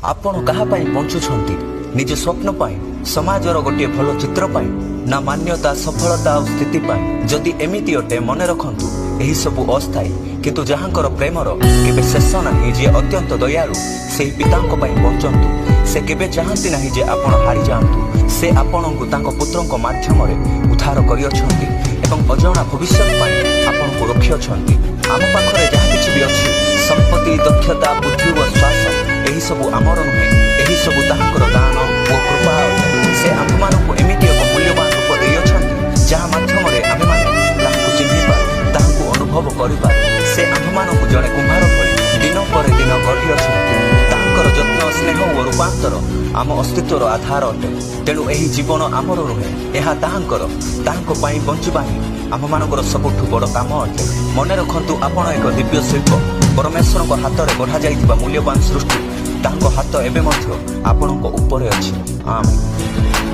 ଆପଣ କାହା ପାଇଁ ବଞ୍ଚୁଛନ୍ତି? ନିଜ ସ୍ୱପ୍ନ ପାଇଁ, ସମାଜର ଗୋଟିଏ ଭଲ ଚିତ୍ର ପାଇଁ, ନା ମାନ୍ୟତା, ସଫଳତା ଆଉ ସ୍ଥିତି ପାଇଁ? ଯଦି ଏମିତି ଅଟେ, ମନେ ରଖନ୍ତୁ, ଏହି ସବୁ ଅସ୍ଥାୟୀ। କିନ୍ତୁ ଯାହାଙ୍କର ପ୍ରେମର କେବେ ଶେଷ ନାହିଁ, ଯିଏ ଅତ୍ୟନ୍ତ ଦୟାଳୁ, ସେହି ପିତାଙ୍କ ପାଇଁ ବଞ୍ଚନ୍ତୁ। ସେ କେବେ ଚାହାନ୍ତି ନାହିଁ ଯେ ଆପଣ ହାରିଯାଆନ୍ତୁ। ସେ ଆପଣଙ୍କୁ ତାଙ୍କ ପୁତ୍ରଙ୍କ ମାଧ୍ୟମରେ ଉଦ୍ଧାର କରିଅଛନ୍ତି ଏବଂ ଅଜଣା ଭବିଷ୍ୟତ ପାଇଁ ଆପଣଙ୍କୁ ରଖିଅଛନ୍ତି। ଆମ ପାଖରେ ଯାହା କିଛି ବି ଅଛି, ସମ୍ପତ୍ତି, ଦକ୍ଷତା, ବୁଦ୍ଧି ଓ ଶ୍ୱାସ, ଏହି ସବୁ ଆମର ନୁହେଁ। ଏହି ସବୁ ତାହାଙ୍କର ଦାନ ଓ କୃପା ଅଟେ। ସେ ଆମ୍ଭମାନଙ୍କୁ ଏମିତି ଏକ ମୂଲ୍ୟବାନ ରୂପ ଦେଇଅଛନ୍ତି, ଯାହା ମାଧ୍ୟମରେ ଆମ୍ଭେମାନେ ତାହାଙ୍କୁ ଚିହ୍ନିପାରୁ, ତାହାଙ୍କୁ ଅନୁଭବ କରିପାରୁ। ସେ ଆମ୍ଭମାନଙ୍କୁ ଜଣେ କୁମ୍ଭାର ଭଳି ଦିନ ପରେ ଦିନ ଗଢ଼ିଅଛନ୍ତି। ତାହାଙ୍କର ଯତ୍ନ, ସ୍ନେହ ଓ ରୂପାନ୍ତର ଆମ ଅସ୍ତିତ୍ୱର ଆଧାର ଅଟେ। ତେଣୁ ଏହି ଜୀବନ ଆମର ନୁହେଁ, ଏହା ତାହାଙ୍କର। ତାହାଙ୍କ ପାଇଁ ବଞ୍ଚିବା ହିଁ ଆମ୍ଭମାନଙ୍କର ସବୁଠୁ ବଡ଼ କାମ ଅଟେ। ମନେ ରଖନ୍ତୁ, ଆପଣ ଏକ ଦିବ୍ୟ ଶିଳ୍ପ, ପରମେଶ୍ୱରଙ୍କ ହାତରେ ଗଢ଼ାଯାଇଥିବା ମୂଲ୍ୟବାନ ସୃଷ୍ଟି। ତାଙ୍କ ହାତ ଏବେ ମଧ୍ୟ ଆପଣଙ୍କ ଉପରେ ଅଛି। ଆମେନ୍।